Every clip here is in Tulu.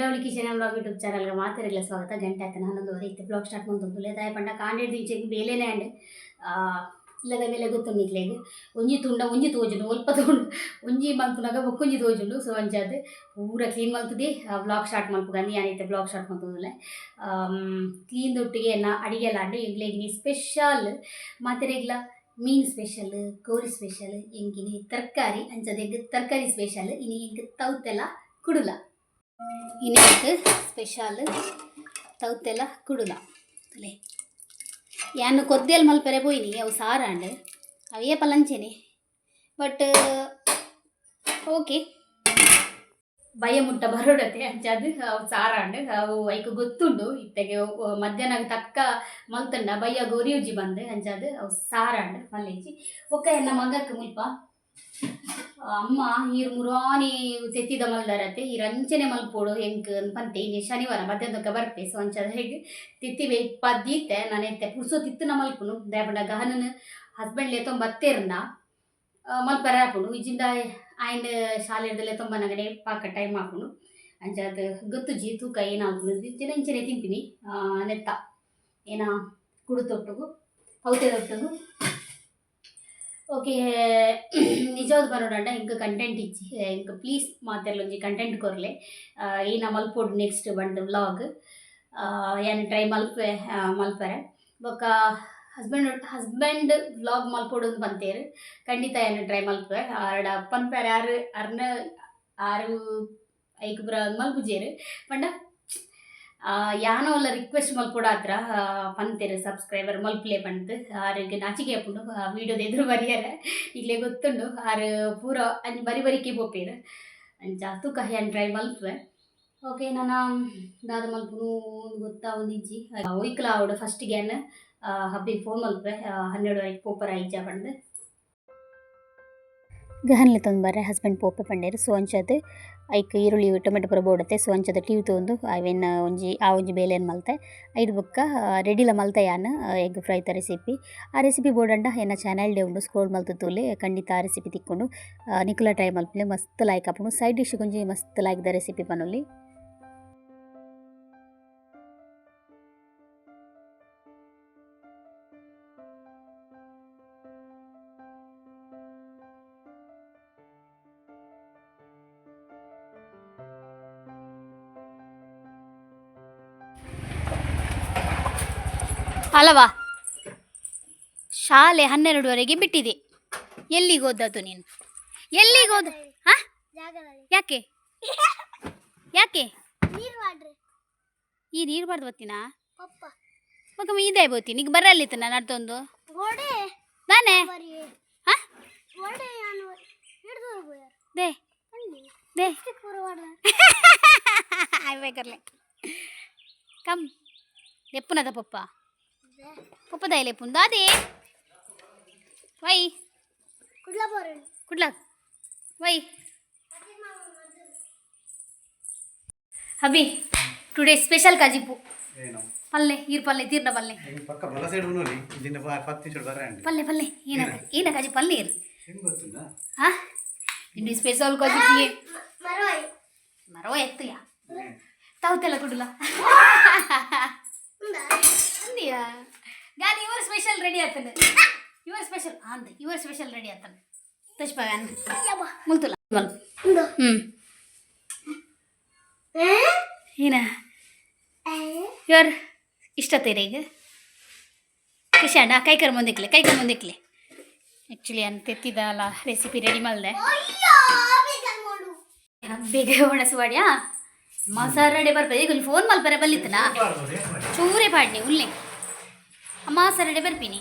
ಡೌಲಿ ಕಿಚನ್ ವ್ಲಾಗ್ ಯೂಟ್ಯೂಬ್ ಚಾನಲ್ಗೆ ಮಾತೆರೆಗ್ಲ ಸ್ವಾಗತ. ಗಂಟೆ ಆಯ್ತಾನ 11:30 ಇತ್ತು. ಬ್ಲಾಗ್ ಸ್ಟಾರ್ಟ್ ಮಂತೊಂದುಲ್ಲೆ. ದಾಯೆ ಪಂಡ ಕಾಂಡೆಡ್ ದಿಂಚೆಗ್ ಬೇಲೆನೇ ಆಂಡ್. ಇಲ್ಲದ ಮೇಲೆ ಗೊತ್ತುಂಡು ನಿಕ್ಲೆಗ್, ಒಂಜಿ ತುಂಡ ಒಂಜಿ ತೋಜುಂಡು, ಒಲ್ಪ ತುಂಡು ಒಂಜಿ ಮಲ್ಪುನಗ ಬೊಕ್ಕೊಂಜಿ ತೋಜುಂಡು. ಸೊ ಅಂಚಾದ್ ಪೂರ ಕ್ಲೀನ್ ಮಲ್ತುದೆ ಬ್ಲಾಗ್ ಸ್ಟಾರ್ಟ್ ಮಲ್ಪುಗಂದು ಯಾನ್ ಇತ್ತೆ ಬ್ಲಾಗ್ ಸ್ಟಾರ್ಟ್ ಮಲ್ತೊಂದುಲ್ಲೆ. ಕ್ಲೀನ್ ದೊಟ್ಟಿಗೆ ಎನ್ನ ಅಡಿಗೆಲ ಆಂಡ್. ಎಂಕ್ಲೆಗ್ ಸ್ಪೆಷಲ್ ಮಾತೆರೆಗ್ಲ ಮೀನ್ ಸ್ಪೆಷಲ್, ಕೋರಿ ಸ್ಪೆಷಲ್, ಎಂಕಿನಿ ತರಕಾರಿ. ಅಂಚದ ಎಂಕ್ ತರಕಾರಿ ಸ್ಪೆಷಲ್. ಇನಿ ಎಂಕ್ ತೌತೆಲ ಕುಡುಲ. ಇನಿ ಎಂಕ್ ಸ್ಪೆಷಲ್ ತೌತೆಲ ಕುಡುಲ. ತೂಲೆ, ಯಾನ್ ಕೊದ್ದೆಲ್ ಮಲ್ಪೆರೆ ಪೋಯಿನಿ, ಅವು ಸಾರಾಂಡ್. ಅವು ಏಪಲ ಅಂಚೆನೆ. ಬಟ್ ಓಕೆ, ಬಯ್ಯ ಮುಟ್ಟ ಬರೋಡತೆ. ಅಂಚಾದ್ ಅವು ಸಾರಾಂಡ್. ಅವು ಐಕ್ ಗೊತ್ತುಂಡು, ಇತ್ತೆಗೆ ಮಧ್ಯಾಹ್ನ ತಕ್ಕ ಮಲ್ತಂಡ ಬಯ್ಯಗ್ ಒರಿಯುಜಿ ಬಂದ್. ಅಂಚಾದ್ ಅವು ಸಾರಾಂಡ್, ಮಲ್ಲೆಜ್ಜಿ. ಬೊಕ್ಕ ಎನ್ನ ಮಗಕ್ ಮುಲ್ಪ ಅಮ್ಮ ಈರ್ ಮುರಾನಿ ತೆತ್ತಿದ ಮಲ್ದಾರತೆ, ಈರ್ ಅಂಚನೆ ಮಲ್ಪೊಡು ಎಂಕ್ ಪಂತೆ. ಇನಿ ಶನಿವಾರ ಮಧ್ಯಾಹ್ನದೊಕ್ಕ ಬರ್ಪೆ. ಸೊ ಅಂಚಾದ್ ಹೇಗೆ ತೆತ್ತಿ ಬೇಯ್ಪಾದ್ ದೀತೆ. ನಾನು ಇತ್ತೆ ಪುರ್ಸೊತ್ತು ಇತ್ತಿನ ಮಲ್ಪುನು. ದಾಯೆ ಪಂಡ ಗಹನನ್ ಹಸ್ಬೆಂಡ್ ಲೆತ್ತೊಂದು ಬತ್ತೇರ್ಂಡ ಮಲ್ಪರೆ ಆಪುಂಡು. ಇಜ್ಜಿಂಡ ಆಯ್ನ್ ಶಾಲೆಡ್ದ್ ಲೆತ್ತೊಂಬನ್ನಗನೆ ಪಾಕ ಟೈಮ್ ಆಪುಂಡು. ಅಂಚಾದ್ ಗೊತ್ತುಜಿ, ತೂಕ ಏನಾಪುಂಡು. ಇಂಚನೆ ಇಂಚನೆ ತಿನ್ಪಿನಿ ನೆತ್ತ ಏನ ಕುಡುತೊಟ್ಟುಗು, ತೌತೆದೊಟ್ಟುಗು. ಓಕೆ, ನಿಜವಾದ ಪನೊಡಾಂಡ ಎಂಕ್ ಕಂಟೆಂಟ್ ಇಜ್ಜಿ. ಎಂಕ್ ಪ್ಲೀಸ್ ಮಾತೆರ್ಲ ಒಂಜಿ ಕಂಟೆಂಟ್ ಕೊರ್ಲೆ, ಏನ ಮಲ್ಪೊಡು ನೆಕ್ಸ್ಟ್ ಬಂಡ್ ವ್ಲಾಗ್. ಯಾನ್ ಟ್ರೈ ಮಲ್ಪೆ ಮಲ್ಪರೆ. ಬೊಕ್ಕ ಹಸ್ಬೆಂಡ್ ಹಸ್ಬೆಂಡ್ ವ್ಲಾಗ್ ಮಲ್ಪೊಡು ಅಂದ್ ಪಂತೇರ್. ಖಂಡಿತ ಯಾನ್ ಟ್ರೈ ಮಲ್ಪುವೆ. ಆರ್ಡ ಪನ್ಪೆರ್, ಆರ್ ಅರ್ನ ಆರು ಐಕ್ ಪೂರ ಮಲ್ಪುಜೆರ್. ಪಂಡ ಯಾನ ಓಲ ರಿಕ್ವೆಸ್ಟ್ ಮಲ್ಪೊಡಾತ್ರ. ಪಂತೆರ್ ಸಬ್ಸ್ಕ್ರೈಬರ್ ಮಲ್ಪುಲೆ ಪಂದ್. ಆರೆಗ್ ನಾಚಿಕೆ ಆಪುಂಡು ವೀಡಿಯೋದ ಎದುರು ಬರಿಯರೆ. ನಿಕ್ಲೆಗ್ ಗೊತ್ತುಂಡು, ಆರ್ ಪೂರ ಅಂಚ ಬರಿ ಬರಿಕೆ ಪೋಪೆರ್. ಅಂಚ ತೂಕ, ಯಾನ್ ಟ್ರೈ ಮಲ್ಪುವೆ. ಓಕೆ, ನನ ದಾದ ಮಲ್ಪುನು ಗೊತ್ತಾವೊಂದಿಜ್ಜಿ. ಒಯ್ಕ್ಲ ಆವಡ್, ಫಸ್ಟ್ಗೆ ಯಾನ್ ಹಬ್ಬಿಗೆ ಫೋನ್ ಮಲ್ಪುವೆ, 12:30ಕ್ಕೆ ಪೋಪರ ಇಜ್ಜಾ ಪಂದ್. ಗಹನ್ ಲೆತ್ತೊಂದು ಬರ್ರೆ ಹಸ್ಬೆಂಡ್ ಪೋಪೆ ಪಂಡೆರ್. ಸೊ ಅಂಚಾದ್ ಐಕ್ ಈರುಳ್ಳಿ ಟೊಮೆಟೊ ಪೂರ ಬೋಡತ್ತೆ. ಸೊ ಅಂಚದ ಟಿವಿ ತೂವೊಂದು ಅವೆನ್ ಒಂಜಿ ಆ ಒಂಜಿ ಬೇಲೆನ್ ಮಲ್ತೆ. ಐಡ್ ಬೊಕ್ಕ ರೆಡಿಲ ಮಲ್ತೆ ಯಾನ್ ಎಗ್ ಫ್ರೈತ ರೆಸಿಪಿ. ಆ ರೆಸಿಪಿ ಬೋಡಂಡ ಎನ್ನ ಚಾನಲ್ಡೇ ಉಂಡು, ಸ್ಕ್ರೋಲ್ ಮಲ್ತ್ ತೂಲೆ, ಖಂಡಿತ ಆ ರೆಸಿಪಿ ತಿಕ್ಕುಂಡು. ನಿಕುಲ ಟ್ರೈ ಮಲ್ಪುಲೆ, ಮಸ್ತ್ ಲಾಯ್ಕ್ ಆಪುಂಡು. ಸೈಡ್ ಡಿಶ್ ಒಂಜಿ ಮಸ್ತ್ ಲಾಯ್ಕ್ ದ ರೆಸಿಪಿ ಪನೊಲಿ. ಅಲವಾ, ಶಾಲೆ 12ವರೆಗೆ ಬಿಟ್ಟಿದೆ. ಎಲ್ಲಿಗೆ ಹೋದದ್ದು ನೀನು? ಎಲ್ಲಿಗೆ ಹೋದ? ಹಾ, ಯಾಕೆ ಯಾಕೆ? ಈ ನೀರು ಬಾರ್ದು ಬತ್ತೀನಾ? ಮಗ ಇದೇ ಬೋತೀನಿ ಈಗ ಬರಲ್ಲಿತ್ತು ನಾನು ನಡ್ತೊಂದು ನಾನೇ. ಹಾ, they they ಬೇಕಾರ್ಲೆ ಕಮ್ ಲೆಪ್ಪುನದ ಪಪ್ಪ ಪಪ್ಪ ದಾಯ ಲೆಪ್ಪುನ್ ದಾದೆ ವೈ ಕುಡ್ಲ ವೈ. ಅಭಿ, ಟುಡೇ ಸ್ಪೆಷಲ್ ಕಾಜಿಪು. ಏನು? ಪಲ್ಲೆ, ಈರ್ ಪಲ್ಲೆ, ತೀರ್ನ ಪಲ್ಲೆ. ಹೆಂಗ್ ಪಕ್ಕ ಬಲ ಸೈಡ್ ಉನ್ನೋಲಿ ಇದನ್ನ 10 ನಿಮಿಷ ಬರ. ಪಲ್ಲೆ ಪಲ್ಲೆ, ಏನ ಏನ ಕಾಜಿ ಪಲ್ಲೆ ಇರು. ಹೆಂಗ್ ಗೊತ್ತುಂಡ? ಹಾ, ಇನ್ನು ಸ್ಪೆಷಲ್ ಕಾಜಿಪು ಮರವ ಎತ್ತುಯ ತಾವುತೆಲ್ಲ ಕುಡುಲ ಅಂದಿಯಾ ಗಾನಿ. ಇವರು ಸ್ಪೆಷಲ್ ರೆಡಿ ಆಗ್ತಾನೆ, ಇವರು ಸ್ಪೆಷಲ್ ಅಂದ, ಇವರು ಸ್ಪೆಷಲ್ ರೆಡಿ ಆಗ್ತಾನೆ. ತಶ್ಪಾಗ ಮುಲ್ತುಲ ಮಲ್. ಏನ ಇವರು ಇಷ್ಟ ತೀರ ಈಗ ಖುಷಿ ಅಣ್ಣ. ಕೈ ಕರ್ ಮುಂದಿಕ್ಲೆ, ಕೈ ಕರ್ ಮುಂದಿಕ್ಲೆ. ಆ್ಯಕ್ಚುಲಿ ಅಂತ ತೆತ್ತಿದಲ್ಲ ರೆಸಿಪಿ ರೆಡಿ ಮಲ್ದೆ. ಬೇಗ ಒಣಸುವಾಡ್ಯಾ ಮಸಾರಡೆ ಬರ್ಪದೆ. ಈಗ ಫೋನ್ ಮಲ್ಪರೆ ಬಲ್ಲಿತ್ತನಾ? ಚೂರೆ ಪಾಡ್ನಿ ಉಲ್ಲೆ ಅಮ್ಮ ಸರಡೆ ಬರ್ಪಿನಿ.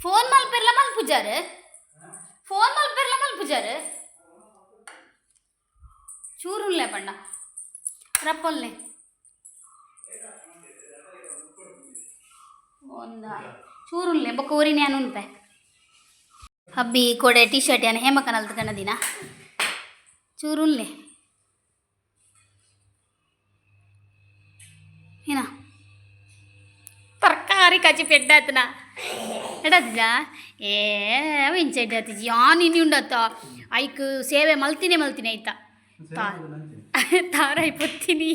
Phone ಮಲ್ಪೆರ್ಲ ಮಲ್ಪುಜಾರ್, phone ಮಲ್ಪೆರ್ಲ ಮಲ್ಪುಜಾರ್. ಚೂರು ಉಲ್ಲೆ ಪಂಡ ರಪ್ಪೊಲ್ಲೆ ಒಂದ ಚೂರುಲ್ಲೆ ಬೊಕ್ಕ ಊರಿನ ಯಾನ್ ಉನ್ಪೆ. ಹಬ್ಬಿ ಕೊಡೆ ಟಿ ಶರ್ಟ್ ಯಾನ್ ಹೇಮಕನಲ್ತ ಕಣದಿನ ಚೂರುಲ್ಲೆ. ಏನ ತರಕಾರಿ ಕಚಿ ಪೆಡ್ಡಾತನ ಎಡಾತಿಜ? ಏ, ಅವ ಇಂಚ ಎಡ್ಡಾತಿಜಿ. ಯಾನ್ ಇನಿ ಉಂಡತ್ತ ಐಕ್ ಸೇವೆ ಮಲ್ತಿನೇ ಮಲ್ತಿನಿ ಆಯ್ತಾ. ತಾರಾಯಿ ಪೊತ್ತಿನಿ,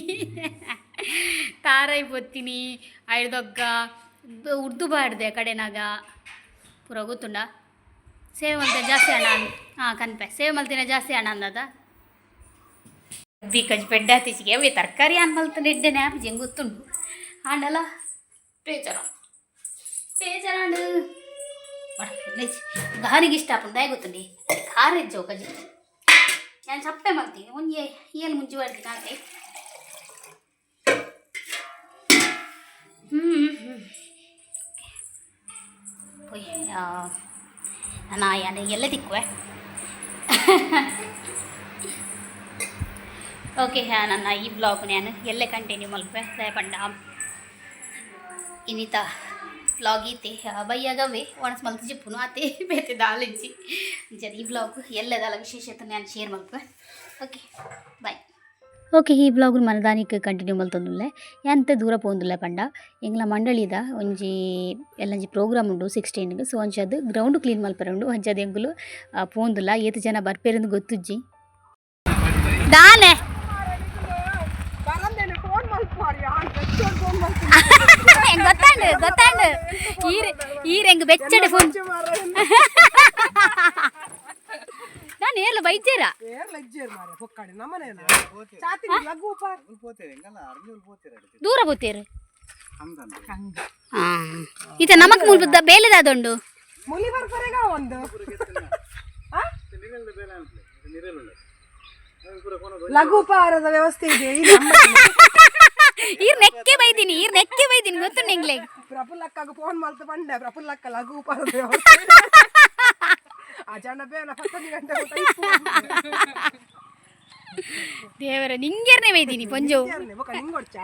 ತಾರಾಯಿ ಪೊತ್ತಿನಿ. ಐಡ್ದೊಗ್ಗ ಉರ್ದು ಬಾಡ್ದೆ ಕಡೆನಾಗ ಪೂರ ಗೊತ್ತುಂಡ. ಸೇವೆ ಮಲ್ತೆ ಜಾಸ್ತಿ ಹಣ. ಹಾಂ, ಕನ್ಪೆ ಸೇವೆ ಮಲ್ತಿನ ಜಾಸ್ತಿ ಹಣ ಅಂದದ. ಬೀಕಜ್ ಪೆಡ್ಡ ಆತಿಚಿಗೆ ಅವೇ ತರಕಾರಿ ಅನ್ ಮಲ್ತ ಎಡ್ಡೆನೆ ಆಪುಜಿ ಎಂಗ್ ಗೊತ್ತುಂಡು. ಆಂಡಲ ಬೇಜಾರ ಬೇಜಾರಾಂಡು. ಗಾನಿಗೆ ಇಷ್ಟ ಆಪುಂಡು, ದಾಯ ಗೊತ್ತುಂಡಿ. ಖಾರ ಇಜ್ಜೋ ಕಜಿ ನಾನು ಚಪ್ಪೆ ಮಲ್ತೀನಿ. ಒಂಜಿ ಏಳು ಮುಂಚೆ ಬರ್ತೀನಿ ಆತೆ. ಹ್ಞೂ ಹ್ಞೂ ಪೊಯ್ ನಾ ಯಾನ್ ಎಲ್ಲ ತಿಕ್ಕುವೆ. ಓಕೆ, ನನ್ನ ಈ ಬ್ಲಾಗ್ ನಾನು ಎಲ್ಲೇ ಕಂಟಿನ್ಯೂ ಮಲ್ಪೆ. ದಯಪಂಡ ಇನ್ನಿತ ಬ್ಲಾಗ್ ಈತೆ. ಬಯ್ಯಾಗವೇ ಒಣಸ್ ಮಲ್ತು ಜಿಪ್ಪುನು ಆತೆ, ಬೇತೆ ದಾಲಿಜ್ಜಿ. ಅಂಚ ಈ ಬ್ಲಾಗ್ ಎಲ್ಲದಲ್ಲ ವಿಶೇಷತೆ ನಾನು ಶೇರ್ ಮಲ್ಪೆ. Okay, bye. ಓಕೆ, ಈ ಬ್ಲಾಗ್ ಮನದಾನಿಕ್ ಕಂಟಿನ್ಯೂ ಮಲ್ತೊಂದುಲ್ಲೆ. ಎಂತ ದೂರ ಪೋಂದುಲ್ಲೆ ಪಂಡ, ಎಂಗ್ಲ ಮಂಡಳಿದ ಒಂಜಿ ಎಲ್ಲಂಜಿ ಪ್ರೋಗ್ರಾಮ್ ಉಂಡು 16ಗ್. ಸೊ ಅಂಚಾದ್ ಗ್ರೌಂಡ್ ಕ್ಲೀನ್ ಮಲ್ಪರೆ ಉಂಡು. ಅಂಚಾದ್ ಎಂಕುಲು ಪೋಂದುಲ್ಲ. ಏತ್ ಜನ ಬರ್ಪೇರಿಂದು ಗೊತ್ತುಜ್ಜಿ ದಾನೆ. ಬರಂದೇನೆ ಫೋನ್ ಮಲ್ಪುವಾರಿ, ಆನ್ ಬೆಚ್ಚೋಡ್ ಫೋನ್ ಮಲ್ಪು. ಗೊತ್ತಾಂಡು ಗೊತ್ತಾಂಡು, ಈರ್ ಈರ್ ಎಂಗ್ ಬೆಚ್ಚಡೆ ಫೋನ್. ನಾನು ಏರ್ಲ ಬೈಜೇರ. ಏರ್ ಲಜ್ಜೇರ್ ಮಾರೆ, ಪೊಕ್ಕಾಡಿ ನಮ್ಮನೇನ ಚಾತಿ ಲಘು ಉಪಾರ್. ಪೋತೇರೆ ಎಂಗಲ್ಲ ಅರ್ಜಿ ಪೋತೇರೆ. ದೂರ ಪೋತೇರು. ಹಂಗಂದ್ರೆ ಈತ ನಮಕ್ ಮುಲ್ಪ ಬೇಲೆದಾದುಂಡು. ಮುಲಿ ಬರ್ಪರೆಗ ಒಂದು ಆ? ನಿರೆಲ್ ಬೇಲೆ ಅನ್ಪ್ಲೆ ನಿರೆಲ್ ಉಂಡು ಅದು ಪೂರ ಕೊನೊದು. ಲಘು ಉಪಹಾರದ ವ್ಯವಸ್ಥೆ ಇದೆ ಈ ನಮ್ಮನೆ. ಈರ್ ನೆಕ್ಕೆ ಬೈದಿನಿ, ಈರ್ ನೆಕ್ಕೆ ಬೈದಿನಿ, ಗೊತ್ತುಂಡು ಎಂಗ್ಲೆ. ಪ್ರಫುಲ್ಲಕ್ಕಗ್ ಫೋನ್ ಮಲ್ತು ಪಂಡೆ, ಪ್ರಫುಲ್ಲಕ್ಕ ಲಘು ಉಪಹಾರದ ವ್ಯವಸ್ಥೆ. ಆ ಜನ ಬೇಲ ಪತ್ತೊಂದು ಗಂಟೆ ಮುಟ ಇಪ್ಪು. ದೇವರ ನಿಂಗೇರ್ನೆ ಬೈದಿನಿ ಪೊಂಜೋ. ಏರ್ನೆ, ಬೊಕ ನಿಂಗೊಡ್ಚಾ?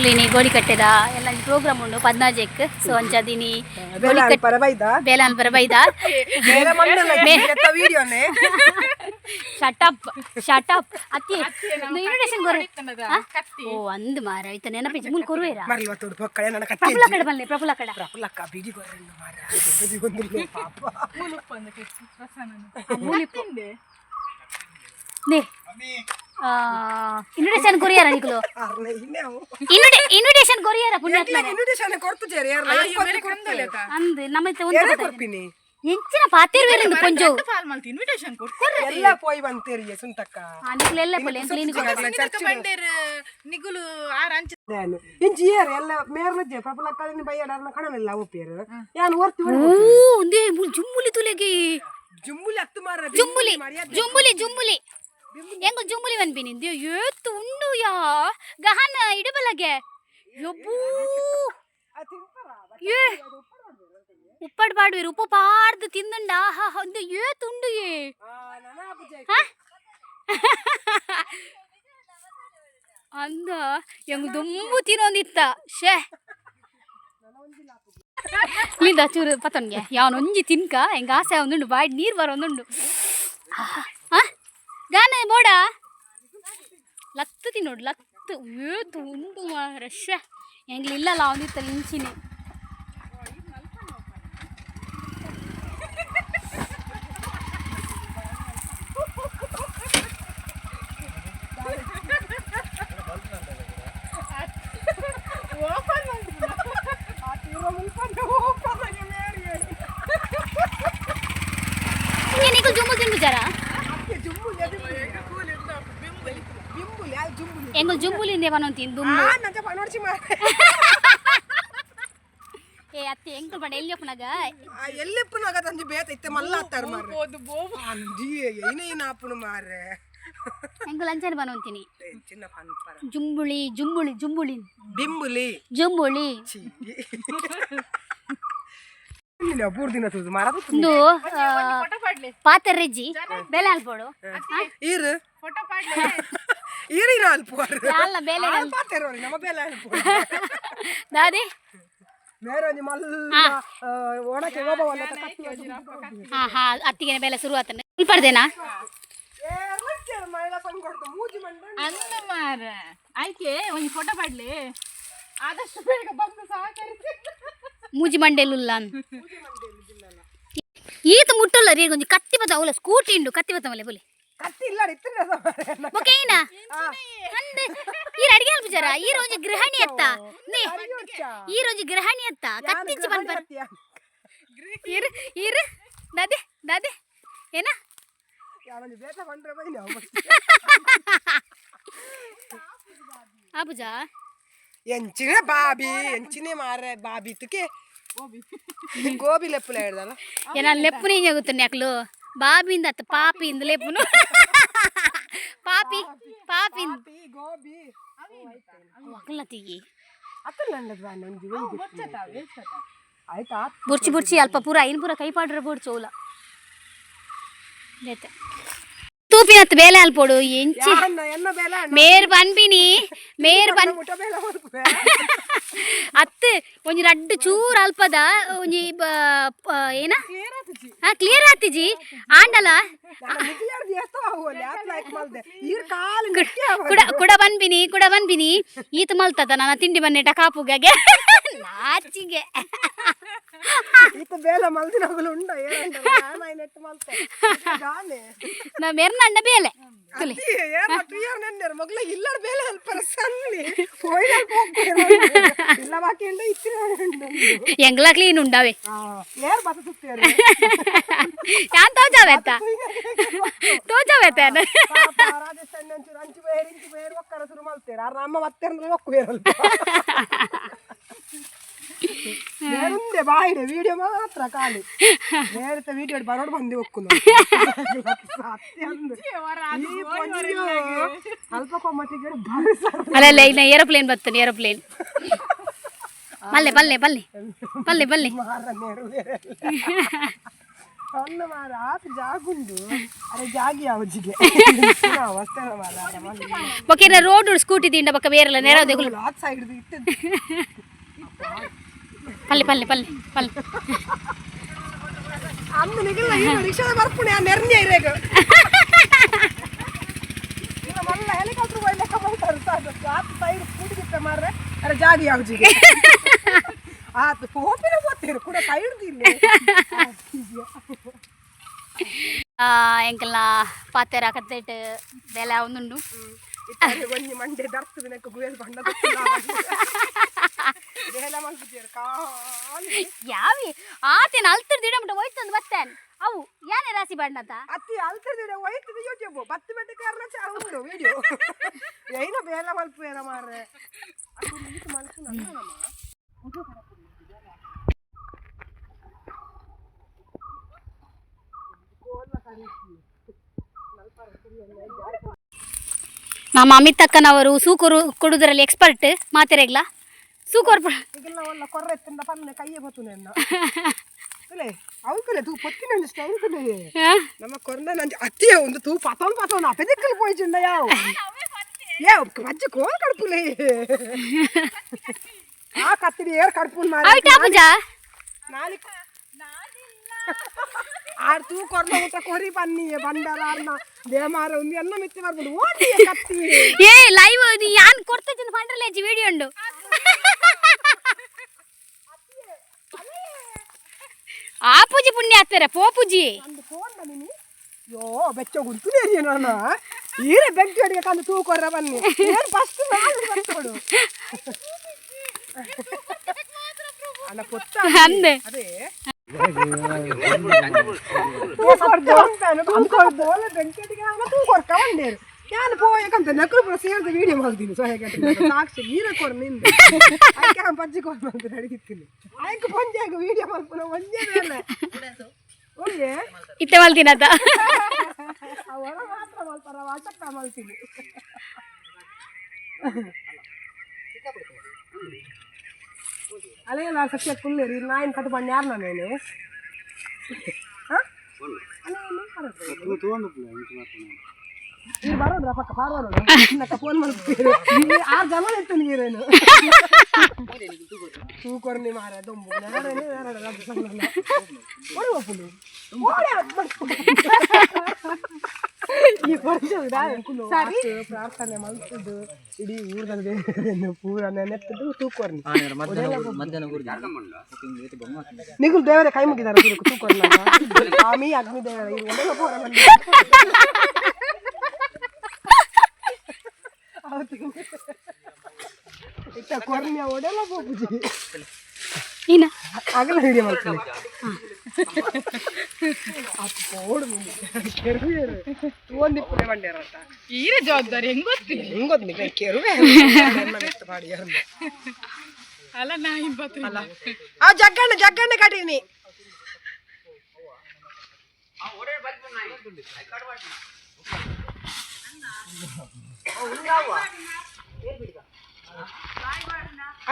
ಇನಿ ಗೋಳಿಕಟ್ಟೆದ ಎಲ್ಲ ಪ್ರೋಗ್ರಾಮ್ ಉಂಡು 14ಕ್. ಸೊ ಅಂಚಾದಿನಿ. ಬೇಲ ಅನ್ಪರ ಬೈದ. ಬೇಲಾನ್ ಬರ ಬೈದ. ಬೇಲ ಮಂಡಲ ವಿಡಿಯೋನೇ. Shut up, shut up. ಅತ್ತಿ ಇನ್ವಿಟೇಷನ್ ಕೊರು. ಓ ಅಂದ್ ಮಾರ, ಇತ್ತ ನೆನಪಿಜ್ಜಿ. ಮುಲ್ ಕೊರುವೇರಾ? ಮರ್ಲಿ ಒತ್ತುಡು ಪೊಕ್ಕಳೆ ನನ್ನ ಕತ್ತಿ. ಪ್ರಫುಲ್ಲ ಕಡೆ ಬಲ್ಲೆ, ಪ್ರಫುಲ್ಲ ಕಡೆ. ಪ್ರಫುಲ್ಲಕ್ಕ ಬಿಡಿ ಕೊರ್ರೆಂಡು ಮಾರ ದೊಡ್ಡದಿಗೊಂದಿಲ್ಲ ಪಾಪ. ನೇ ಇನ್ವಿಟೇಷನ್ ಕೊರಿಯಾರ ನಿಕುಲು? ಅರ್ನೆ ಇನ್ನೇ ಅವು. ಇನ್ವಿಟೇಷನ್ ಕೊರಿಯಾರ ಪುಣ್ಯಾತ್ಮ? ಇನ್ವಿಟೇಷನ್ ಕೊಡ್ತು ಜೇರಿ ಯಾರ್ಲ ಕೊಡ್ತು. ಅಂದ್ ನಮ್ಮ ಇತ್ತ ಏನೇ ಒಂದು ಕೊರ್ಪಿನಿ. ಎಂಚಿನ ಪಾತೇರು ಬೇರೆ ಪೊಂಜೋ. ಇನ್ವಿಟೇಷನ್ ಎಲ್ಲ ಪೋಯ್ ಬಂತೇರಿಯೆ ಸುಂತಕ್ಕ. ನಿಕುಲು ಎಲ್ಲ ಪೊಲೆ ಕ್ಲೀನ್. ನಿಗುಲು ಆರ್ ಅಂಚ. ನಾನು ಇಂಚಿ ಏರ್ ಎಲ್ಲ ಮೇರ್ಲಜ್ಜೆ ಪ್ರಫುಲ್ಲಕ್ಕ ಬೈಯಡರ್ನ ಕಣನೆಲ್ಲ ಒಪ್ಪಿಯರು ಯಾನ್ ಓರ್ತಿ. ಓ ಒಂದೇ ಮುಲ್ ಜುಮ್ಮುಲಿ ತುಲೆಗೆ. ಜುಂಬುಲಿ ಹತ್ತು ಮಾರ. ಜುಂಬುಲಿ ಜುಂಬುಲಿ ಜುಂಬುಲಿ ಹೆಂಗ ಜುಂಬುಲಿ ವನ್ಪಿನಿ. ಏತು ಉಂಡು ಯಾ ಗಹನ ಇಡಬಲಗೆ ಯಬ್ಬೂ. ಏ ಉಪ್ಪಡ್ ಪಾಡುವೆರು, ಉಪ್ಪು ಪಾಡ್ದು ತಿಂದುಂಡ. ಆಹಾ, ಒಂದು ಏತು ಉಂಡು ಏ. ಹಾ? ಅಂದ ಹೆಂಗ್ ದುಂಬು ತಿನ್ನೊಂದಿತ್ತ ಶೇ. ಲಿಂದ ಚೂರು ಪತನ್ಗೆ ಯಾವನೊಂಜಿ ತಿನ್ಕ. ಹೆಂಗ ಆಸೆ ಒಂದುಂಡು, ಬಾಯಿ ನೀರು ಬರೋಂದುಂಡು. ಆ ಗಾನ ಬೋಡ ಲತ್ತು ತಿನ್ನೋಡು ಲತ್ತು. ಏತು ಉಂಡು ರಶ್ಯ ಹೆಂಗ್ಲಿಲ್ಲಲ್ಲ ಅವನಿತ್ತಲ್ಲ ಇಂಚಿನಿ. ನಿಂಗೆ ಜುಮ್ಮು ತಿನ್ಬಿಚಾರ? ಎಂಗು ಜುಂಬುಲಿಂದೆ ಬನೊಂತೀನಿ ದುಂಬು. ಏ ಅತ್ತೆ, ಎಂಕುಲು ಪಂಡ ಎಲ್ಲಿ ಒಪ್ಪನಾಗ? ಎಲ್ಲೆಪ್ಪುನಾಗ ತಂಜಿ ಬೇತ ಇತ್ತೆ ಮಲ್ಲ ಆತ್ತಾರ ಮಾರ್ರೆ. ಅಂಜಿ ಏನ ಏನ ಆಪುನು ಮಾರ್ರೆ. ಎಂಕುಲು ಅಂಚನೆ ಬನೊಂತೀನಿ. ಚಿನ್ನ ಪನ್ಪರ. ಜುಂಬುಳಿ ಜುಂಬುಳಿ ಜುಂಬುಳಿ. ಬಿಂಬುಲಿ. ಜುಂಬುಳಿ. ಪೂರ್ ದಿನ ತೂದು ಮಾರ. ಇಂದು ಪಾತೆರೆಜ್ಜಿ ಬೆಲೆ ಅಲ್ಪೋಡು. ಈರು ಫೋಟೋ ಪಾಡ್ಲೆ. ಈರಿನ ಅಲ್ಪ. ಅಲ್ಲ, ಬೇಲೆ. ಪಾತೆರೋರಿ ನಮ್ಮ ಬೇಲೆ ಅಲ್ಪ. ದಾದಿ. ಮೇರೊಂಜಿ ಮಲ್ಲ ಒಣಕೆ ಒಬ್ಬವಲ್ಲ ಕತ್ತಿ. ಹಾ ಹಾ, ಅತ್ತಿಗೆ ಬೆಲೆ ಶುರು ಆತನ ಉಲ್ಪಡ್ದೇನಾ? ಮಹಿಳಾ ಸಂಘ ಕೊಡ್ತು ಮೂಜಿ ಮಂಡ. ಅಂದ ಮಾರ, ಆಯ್ಕೆ ಒಂಜಿ ಫೋಟೋ ಪಾಡ್ಲೆ, ಆದಷ್ಟು ಬೇಗ ಬಂದು ಸಹಕರಿಸಿ. ಮೂಜಿ ಮಂಡೆಲುಲ್ಲ ಈತ ಮುಟ್ಟಲ್ಲ ರೀ. ಒಂಜಿ ಕತ್ತಿ ಬತ್ತ ಅವಲ ಸ್ಕೂಟಿ ಉಂಡು, ಕತ್ತಿ ಬತ್ತ ಮಲೆ ಬೊಲಿ. ಕತ್ತಿ ಇಲ್ಲ ಇತ್ತಿನ. ಬೊಕೇನ ಅಂದ್ ಈರ್ ಅಡಿಗೆ ಅಲ್ಪುಜಾರ? ಈ ರೋಜು ಗೃಹಿಣಿ ಅತ್ತ ನೇ, ಈ ರೋಜು ಗೃಹಿಣಿ ಅತ್ತ, ಕತ್ತಿಚ್ಚಿ ಪನ್ಪರ್. ಇರು ಇರು, ದಾದೆ ದಾದೆ ಏನ? ಬೇಟ ಬಂದ್ರೆ ಬೈನ. ಆಪುಜಾ? ಎಂಚಿನ ಬಾಬಿ, ಎಂಚಿನ ಮಾರೆ ಬಾಬಿ ತುಕೆ ಗೋಬಿ ಲೆಪ್ಪುಲ ಹೇಳ್ದಲ್ಲ. ಏನ ಲೆಪ್ಪುನ ಏನ್ ಅಕ್ಲು? ಬಾಬಿಂದ ಅತ್ತ, ಪಾಪಿಂದ ಲೆಪ್ಪುನು, ಪಾಪಿ ಪಾಪಿಂದ. ಪಾಪಿ ಗೋಬಿ. ಅಕ್ಲನ ತಿಗಿ. ಅತ್ತಲ್ಲ ಒಂಜಿ ಆಯ್ತಾ? ಬುರ್ಚಿ ಬುರ್ಚಿ, ಅಲ್ಪ ಪೂರ ಐನ್ ಪೂರ ಕೈ ಪಾಡ್ರ ಬುಡ್ಚು ಓಲ ಬೇತೆ ತೂಪಿನತ್ ಬೇಲೆ ಅಲ್ಪೋಡು ಎಂಚಿ. ಯಾನ್ನ ಎನ್ನ ಬೇಲೆ? ಮೇರ್ ಪನ್ಪಿನಿ, ಮೇರ್ ಪನ್ ಮುಟ ಬೇಲೆ ಮಲ್ಪುವೆ. ಅತ್ತು ಒಂಜಿ ರಡ್ಡ್ ಚೂರು ಅಲ್ಪದ ಒಂಜಿ ಏನ ಹಾ ಕ್ಲಿಯರ್ ಆತಿಜಿ ಆಂಡಲ. ನಾನು ಮಿಗಿಲಾರ್ದು ಎಷ್ಟೋ ಆಗುವಲ್ಲಿ ಆತ್ ಲೈಕ್ ಮಲ್ದೆ ಈರ್ ಕಾಲು ನೆಟ್ಟಿ ಆವ. ಕುಡ ಕುಡ ಬನ್ಬಿನಿ, ಕುಡ ಬನ್ಬಿನಿ, ಈತ ಮಲ್ತದ ನನ್ನ ತಿಂಡಿ ಬನ್ನೇಟ ಕಾಪುಗಾಗೆ ನಾಚಿಗೆ. ಈತ ಬೇಲೆ ಮಲ್ದಿನಗುಲು ಉಂಡ ಏನಂಡ ನಾನು ನೆಟ್ಟು ಮಲ್ತೆ ದಾನೆ. ನಾ ಮೆರ್ನಂಡ ಬೇಲೆ ತುಲಿ. ಅತ್ತಿ ಏನ್ ಏರ್ ನೆನ್ನೆರ್ ಮಗ್ಲ ಇಲ್ಲಡ ಬೇಲೆ ಅಲ್ಪರ ಸನ್ನಿ ಪೋಯ್ಲ ಇಲ್ಲ ಬಾಕಿ ಉಂಡ ಇತ್ತಿನ ಉಂಡು. ಎಂಗ್ಲಾ ಕ್ಲೀನ್ ಉಂಡಾವೆ. ಆ ನೇರ್ ಬತ್ತ ಸುತ್ತೇರು. ಯಾನ್ ತೋಜಾವೆತ್ತ ತೋಜಾವೆತ್ತ? ಪಾಪ ರಾಜೇಶ್ ಅಣ್ಣ ಒಂಚೂರು ಅಂಚು ಬೇರೆ ಇಂಚು ಬೇರೆ ಒಕ್ಕರ ಶುರು ಮಲ್ತೇರು ಆರ್ ನಮ್ಮ ಮತ್ತೆ ಒಕ್ಕು ಬೇರಲ್ಪ ಬೇರುಂದೆ ಬಾಯಿಡೆ ವಿಡಿಯೋ ಮಾತ್ರ ಖಾಲಿ ಬೇರೆ ವಿಡಿಯೋ ಬರೋಡು ಬಂದಿ ಒಕ್ಕು ಸತ್ಯ ಅಂದು. ಈ ಪೊಂಜು ಅಲ್ಪ ಕೊಮ್ಮಟ್ಟಿಗೆ ಬಾರಿ ಸರ್. ಅಲ್ಲ, ಇಲ್ಲ, ಏರೋಪ್ಲೇನ್ ಬರ್ತದೆ, ಏರೋಪ್ಲೇನ್. ಬಲ್ಲೆ ಬಲ್ಲೆ ಬಲ್ಲೆ ಬಲ್ಲೆ ಬಲ್ಲೆ. ಮಾರ ನೇರು ಬೇರೆ ಅನ್ನ ಮಾರ ಆತ ಜಾಗುಂಡು ಅರೆ ಜಾಗಿ ಅವಜಿಗೆ ಅವಸ್ಥೆ ಮಾರ. ಬೊಕ್ಕ ರೋಡ್ ಸ್ಕೂಟಿ ದಿಂಡ ಬೊಕ್ಕ ಬೇರೆಲ್ಲ ನೇರ ದೆಗುಲು. ಆತ್ ಸೈಡ್ ಇತ್ತು. ಪಲ್ಲೆ ಪಲ್ಲೆ ಪಲ್ಲೆ ಪಲ್ಲೆ. ಅಂದು ನಿಗಲ್ಲ ಏನು ರಿಕ್ಷಾದ ಬರ್ಪುಣೆ ಆ ನೆರ್ನಿ ಇರೇಗ ಇಲ್ಲ ಮಲ್ಲ ಹೆಲಿಕಾಪ್ಟರ್ ಹೋಯ್ ಲೆಕ್ಕ ಬರ್ತಾರೆ. ಆತ ಸೈಡ್ ಕೂಡಿಗಿತ್ತ ಮಾರ್ರೆ ಅರೆ ಜಾಗಿ ಯಾವ್ಜಿಗೆ ಆತ ಪೋಪಿನ ಪೋತೇರು ಕೂಡ ಸೈಡ್ ಇಲ್ಲ. ಎಂಕಲ್ನ ಪಾತೆರ ಕತ್ತೆಟ್ ಬೇಲೆ ಒಂದುಂಡು. ಇತ್ತಾರೆ ಒಂಜಿ ಮಂಡೆ ದರ್ತು ನೆಕ್ಕ ಗುಯಲ್ ಬಣ್ಣ ಬೇಲೆ ಮಲ್ಪುಜೇರು ಖಾಲಿ. ಯಾವಿ ಆತೇನ ಅಲ್ತರ್ ದಿಡ ಮುಟ ಹೋಯ್ತಂದು ಬತ್ತೇನ್ ಅವು ಯಾನೇ ರಾಸಿ ಬಣ್ಣತ. ಅತ್ತಿ ಅಲ್ತದಿರ ಹೋಯ್ತದೆ ಯೂಟ್ಯೂಬ್ ಬತ್ತು ಬೆಟ್ಟ ಕಾರಣ ಚಾ ಉಂಡು ವಿಡಿಯೋ ಏನ ಬೇಲೆ ಮಲ್ಪುವೇನ ಮಾರ್ರೆ ಅದು ಈತ ಮಲ್ಪು ನಮ್ಮ. ನಮ್ಮ ಅಮಿತ್ ಅಕ್ಕನವರು ಸೂಕರು ಕೊಡುವುದರಲ್ಲಿ ಎಕ್ಸ್ಪರ್ಟ್ ಮಾತೆರೆಗ್ಲ ಸೂಕೋರ್. ಈಗೆಲ್ಲ ಒಲ್ಲ ಕೊರ್ರೆ ಎತ್ತಿಂದ ಪನ್ನೆ ಕೈಯೇ ಬತ್ತು ನೆನ್ನ ತುಲೆ ಅವುಕಲೆ ತೂ ಪೊತ್ತಿನ ಒಂದು ಸ್ಟೈಲ್ ತುಲೆ ನಮ್ಮ ಕೊರ್ನ ನಂಜಿ ಅತ್ತಿಯ ಒಂದು ತೂ ಪತೋನ್ ಪತೋನ್ ಅಪೆದಿಕ್ಕಲ್ ಪೋಯ್ಚಿಂಡ ಯಾವ ಏ ಮಜ್ಜಿ ಕೋಲ್ ಕಡ್ಪುಲೆ ಆ ಕತ್ತಿಡಿ ಏರ್ ಕಡ್ಪುನ್ ಮಾರ. ಅವಿಟ ಪೂಜಾ. ನಾಲಿಕ್ ಆರ್ ತೂ ಕೊರ್ನ ಊಟ ಕೊರಿ ಬನ್ನಿ ಬಂಡಲ ಅನ್ನ ದೇಮಾರ ಒಂದು ಎಲ್ಲ ಮಿತ್ತಿ ಬರ್ಬಿಡು ಓಡಿ ಕತ್ತಿ. ಏ ಲೈವ್ ಯಾನ್ ಕೊಡ್ತೇನೆ ಪಂಡ್ರಲೇಜಿ ವಿಡಿಯೋ ಉಂಡು. ಆ ಪೂಜೆ ಪುಣ್ಯ ಆಗ್ತಾರೆ ಪೋ ಪೂಜಿ. ಅಂದು ಫೋನ್ ನೀನಿ ಯೋ ಬೆಚ್ಚ ಗುಂತು ನಾನು ಈರೆ ಬೆಂಕಿ ಅಡಿಗೆ ಕಂದು ತೂ ಕೊರ್ರ ಬನ್ನಿ ಏನು ಫಸ್ಟ್ ನಾನು ಬರ್ತೋಡು ಅಲ್ಲ ಪೊತ್ತ. ಅಂದೆ. ಅದೇ ತೂ ಬೆಂಕಿ ಅಡಿಗೆ ತೂ ಕೊರ್ಕ ಬಂದೇರು ನಾನು ಪೋಯಕಂತ ನಕಲು ಪೂರ ಸೇರಿದ ವಿಡಿಯೋ ಮಾಡ್ತೀನಿ. ಸೊ ಹೇಗೆ ಸಾಕ್ಷಿ ನೀರ ಕೊರ್ ನಿಂದು ಅದಕ್ಕೆ ಅವನು ಪಜ್ಜಿ ಕೊರ್ ಮಾಡ್ತೀನಿ ಅಡಿಗಿತ್ತೀನಿ ಆಯ್ಕೆ ಪಂಜೆ ವಿಡಿಯೋ ಮಲ್ಪುನ ಒಂಜೇ ಮೇಲೆ ಒಂಜೇ. ಇತ್ತೆ ಮಲ್ತಿನತ. ಆ ಒಳ ಮಾತ್ರ ಮಲ್ತಾರ ವಾಚಕ್ಕ ಮಲ್ತೀನಿ. ಅಲ್ಲೇ ನಾನು ಸತ್ಯ ಕುಲ್ಲೇರಿ ನಾಯಿನ ಕಟ್ಟು ಬಣ್ಣ ಯಾರು ನಾನು ಹಾಂ ನೀವು ಬರೋದ್ರ ಪಕ್ಕ ಪಾರ್ವಾಡ ಫೋನ್ ಮಾಡ್ತೀರಿ ಆರು ಜನ ಇತ್ತು ನೀರೇನು ತೂಕೊರ್ನಿ ಮಾರ ದೊಂಬು ಸರಿ ಪ್ರಾರ್ಥನೆ ಮಲ್ತದ್ದು ಇಡೀ ಊರ್ದಲ್ಲಿ ಪೂರ ನೆನೆತ್ತದ್ದು ತೂಕೊರ್ನಿ. ನಿಗುಲ್ ದೇವರೇ ಕೈ ಮುಗಿದಾರ ತೂಕೊರ್ನ ಸ್ವಾಮಿ ಅಗ್ನಿ ದೇವರ ಇದು ಒಳ್ಳೆ ಪೂರ ಬಂದು. ಇತ್ತ ಕೊರ್ನ್ಯ ಒಡೆಲ್ಲ ಪೋಪುಜಿ. ನೀನ ಅಗಲ ವಿಡಿಯೋ ಮಾಡ್ತೀನಿ. ಅಪ್ಪೋಡು ಕೆರುವೆ ಒಂದಿಪ್ಪುಲೆ ಬಂಡೇರತ್ತ. ಈರೆ ಜವಾಬ್ದಾರಿ ಹೆಂಗ್ ಗೊತ್ತಿಲ್ಲ. ಹೆಂಗ್ ಗೊತ್ತು ನಿಂಗೆ? ಕೆರುವೆ ಪಾಡಿ. ಅಲ್ಲ, ನಾ ಹಿಂಬತ್ತು. ಅಲ್ಲ, ಆ ಜಗ್ಗಣ್ಣ ಜಗ್ಗಣ್ಣ ಕಟೀನಿ.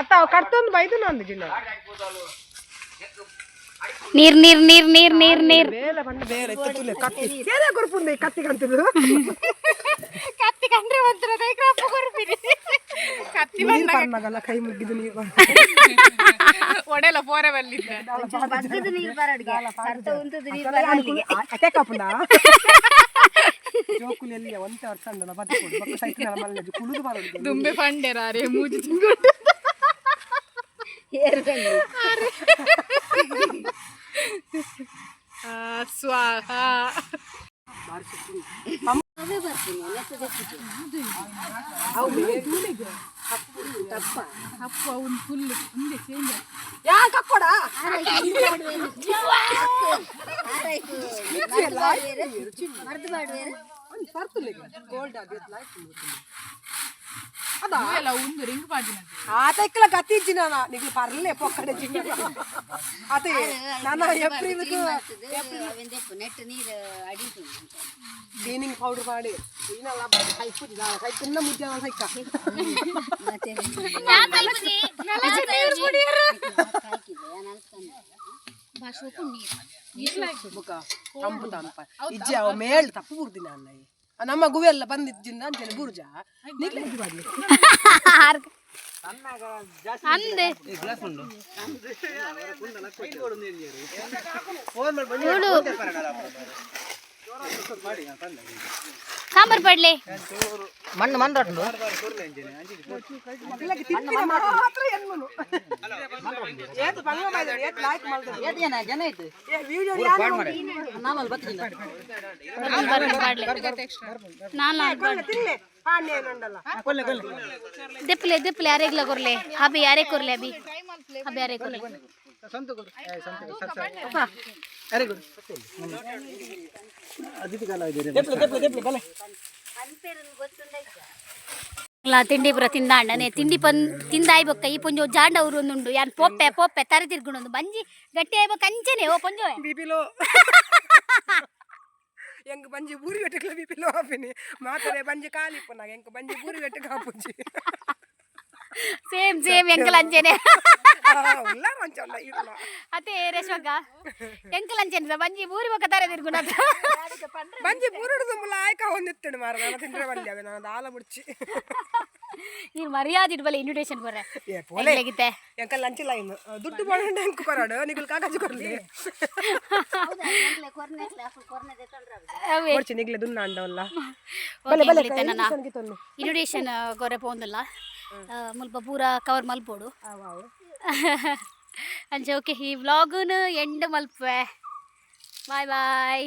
ಅತ್ತ ಅವ್ ಕರ್ತೊಂದು ಬೈದು ನಂದು ಜಿನ್ನ. ನೀರ್ ನೀರ್ ನೀರ್ ನೀರ್ ನೀರ್ ನೀರ್. ಬೇಲೆ ಬಂಡ ಬೇಲೆ ಇತ್ತ ತುಲೆ ಕತ್ತಿ ಏನೇ ಕೊರ್ಪುಂದೆ ಈ ಕತ್ತಿ ಕಂತದ್ದು. ಕತ್ತಿ ಕಂಡ್ರೆ ಒಂಥರ ಕೈ ಕೊರ್ಪಿರಿ ಕತ್ತಿ. ನೀರು ಪರ್ನಾಗಲ್ಲ, ಕೈ ಮುಗ್ಗಿದ್ದು ನೀರು. ಒಡೆಲ ಪೋರೆ ಬಲ್ಲಿದ್ದ. ಅಟೆ ಕಾಪುಂಡ ಜೋಕುಲು ಎಲ್ಲಿಯ ಒಂತೆ ವರ್ಷ ಅಂದನ ಬದುಕೋಡು ಬೊಕ್ಕ ಸೈತಿನ ಮಲ್ಲ ಕುಳುದು ಬರೋದು. ದುಂಬೆ ಫಂಡೇರಾರೆ ಮೂಜಿ ತಿಂಗುಂಟು. ಸ್ವಾಹ. ತಪ್ಪು ಅವನು ಫುಲ್ ಮುಂದೆ ಚೇಂಜ್. ಯಾಕೆ ಕಕ್ಕೊಡ? ಗೋಲ್ಡ್ ಅದ. ಎಲ್ಲ ಒಂದು ರಿಂಗ್ ಪಾಡಿನ. ಆತ ಇಕ್ಕಲ ಗತಿ ಇಜ್ಜಿ ನಾನ ನಿಗ್ಲು ಪರ್ಲೆ ಪೊಕ್ಕಡೆ ಜಿನ್ನ ಅದೇ ನನ್ನ ಏಪ್ರಿಲ್ ನೆಟ್ ನೀರು ಅಡಿ. ಕ್ಲೀನಿಂಗ್ ಪೌಡರ್ ಮಾಡಿ ಏನಲ್ಲ ಸೈಪುಜಿ ಸೈಪುನ್ನ ಮುಜ್ಜಾನ ಸೈಕ. ಬುಕ ತಂಪು ತಂಪ ಇಜ್ಜಿ ಅವ ಮೇಳ್ ತಪ್ಪು ಬುರ್ದಿ ನಾನು ನಮ್ಮ ಗುವೆಲ್ಲ ಬಂದಿಜ್ಜಿಂದ ಅಂಚನೆ ಬುರ್ಜ ನಿಗ್ಲೆ ಇಜ್ಜಿ ಬಾಡ್ಲಿ. ಅಂದೆ. ಸಾಂಬಾರ್ ಪಡ್ಲೆ. ಮಣ್ಣು ಮಣ್ಣು ರಟ್ಟು. ಇಲ್ಲಕ್ಕೆ ತಿಪ್ಪಿನ ಮಾತ್ರ ಎನ್ನುನು ಏತ್ ಬಂಗ ಮಾಡಿದ್ರು ಏತ್ ಲಾಯ್ಕ್ ಮಾಡಿದ್ರು. ಜನ ಜನ ಇತ್ತು. ಏ ವಿಡಿಯೋ ಯಾರು? ನಾಮಲ್ಲಿ ಬತ್ತಿಲ್ಲ. ಪಾಡ್ಲೆ ನಾನು. ಕೊಲ್ಲೆ ತಿನ್ಲೆ ಪಾಣ್ಯ ಏನಂಡಲ್ಲ. ದೆಪ್ಪಲೆ ದೆಪ್ಪಲೆ ಯಾರೇಗ್ಲ ಕೊರ್ಲೆ ಅಭಿ ಯಾರೇ ಕೊರ್ಲೆ ಅಭಿ ಅಭಿ ಯಾರೇ ಕೊರ್ಲೆ. ಲಾ ತಿಂಡಿ ಪೂರ ತಿಂದಾಂಡನೆ ತಿಂಡಿ ಪನ್ ತಿಂದಾಯ್ ಬೊಕ್ಕ ಈ ಪೊಂಜೋ ಜಾಂಡ ಊರು ಒಂದುಂಡು ಯಾನ್ ಪೋಪ್ಪೆ ಪೋಪ್ಪೆ ತರೆ ತಿರ್ಗುಣೊಂದು ಬಂಜಿ ಗಟ್ಟಿ ಆಯ್ಬೊಕ್ಕ ಅಂಚನೆ ಓ ಪೊಂಜೋವೆ. ಬಿಪಿಲೋ ಎಂಕ್ ಬಂಜಿ ಬೂರಿ ಬೆಟ್ಟಕ್ಲ ಬಿಪಿಲೋ ಆಪಿನಿ ಮಾತರೆ ಬಂಜಿ ಕಾಲಿಪ್ಪು ನಾಗ ಎಂಕ್ ಬಂಜಿ ಬೂರಿ ಬೆಟ್ಟಕ್ಕೆ ಆಪುಜಿ. ಸೇಮ್ ಸೇಮ್ ಎಂಕಲ್ ಅಂಚನೆ. ಉಲ್ಲ ಮಂಚಲ್ಲ ಇಲ್ಲ. ಅದೇ ರೇಷ್ಮಕ್ಕ ಎಂಕಲ್ ಅಂಚನೆ ಬಂಜಿ ಬೂರಿ ಬೊಕ್ಕ ತರೆ ತಿರ್ಗುಣ. ಬಂಜಿ ಬೂರುಡು ತುಂಬಲ ಆಯ್ಕ ಒಂದಿತ್ತಡು ಮಾರ ನಾನು ತಿಂದ್ರೆ ಬಲ್ಲಿ ಅವೆ ನಾನು ದಾಲ ಬುಡ್ಚಿ. ನೀನು ಮರ್ಯಾದೆ ಇಡ್ಬಲ್ಲ ಇನ್ವಿಟೇಷನ್ ಕೊರ್ರೆ. ಏ ಪೋಲೆ. ಎಂಕ್ಲೆಗಿತ್ತೆ. ಎಂಕ ಲಂಚ್ ಲೈನ್ ದುಡ್ಡು ಬೋಂಡ ಎಂಕ್ ಕೊರಡು ನಿಗುಲ್ ಕಾಗಜ್ ಕೊರ್ಲಿ. ಅವೇ. ಬುಡ್ಚಿ ನಿಗ್ಲೆ ದುನ್ನ ಅಂಡವಲ್ಲ. ಓಕೆ, ಎಂಕ್ಲಿತ್ತೆ ನನ್ನ ಇನ್ವಿಟೇಷನ್ ಕೊರೆ ಪೋಂದುಲ್ಲ ಮುಲ್ಪ ಪೂರ ಕವರ್ ಮಲ್ಪೋಡು ಅಂಚೆ. ಓಕೆ, ಈ ವ್ಲಾಗುನು ಎಂಡ್ ಮಲ್ಪುವೆ. Bye boy.